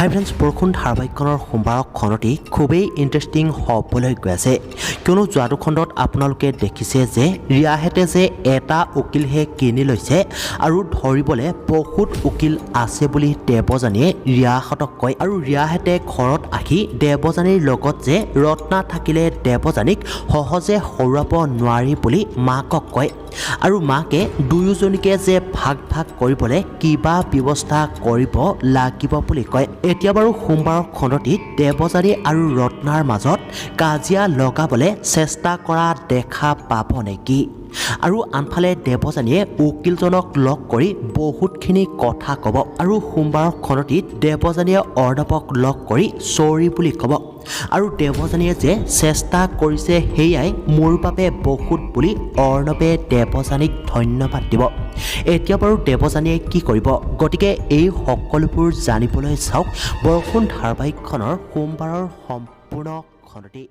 হাই friends, বৰষুণ ধাৰাবাহিকখনৰ সোমবাৰৰ খণ্ডটি খুবেই ইণ্টাৰেষ্টিং হ'বলৈ গৈ আছে। কিয়নো যোৱাটো খণ্ডত আপোনালোকে দেখিছে যে ৰিয়াহেঁতে যে এটা উকিলহে কিনি লৈছে আৰু ধৰিবলৈ বহুত উকিল আছে বুলি দেৱযানীয়ে ৰিয়াহঁতক কয়। আৰু ৰিয়াহেঁতে ঘৰত আহি দেৱযানীৰ লগত যে ৰত্না থাকিলে দেৱযানীক সহজে হৰুৱাব নোৱাৰি বুলি মাকক কয়। আৰু মাকে দুয়োজনীকে যে ভাগ ভাগ কৰিবলৈ কিবা ব্যৱস্থা কৰিব লাগিব বুলি কয়। এতিয়া বাৰু সোমবাৰৰ খণ্ডটিত দেৱযানী আৰু ৰত্নাৰ মাজত কাজিয়া লগাবলৈ চেষ্টা কৰা দেখা পাব নেকি? আৰু আনফালে দেৱযানীয়ে উকিলজনক লগ কৰি বহুতখিনি কথা ক'ব। আৰু সোমবাৰৰ খণ্ডটিত দেৱযানীয়ে অৰ্ণৱক লগ কৰি চৰি বুলি ক'ব। আৰু দেৱযানীয়ে যে চেষ্টা কৰিছে, সেয়াই মোৰ বাবে বহুত বুলি অৰ্ণৱে দেৱযানীক ধন্যবাদ দিব। এতিয়া বাৰু দেৱযানীয়ে কি কৰিব? গতিকে এই সকলোবোৰ জানিবলৈ চাওক বৰষুণ ধাৰাবাহিকখনৰ সোমবাৰৰ সম্পূৰ্ণ খণ্ডটি।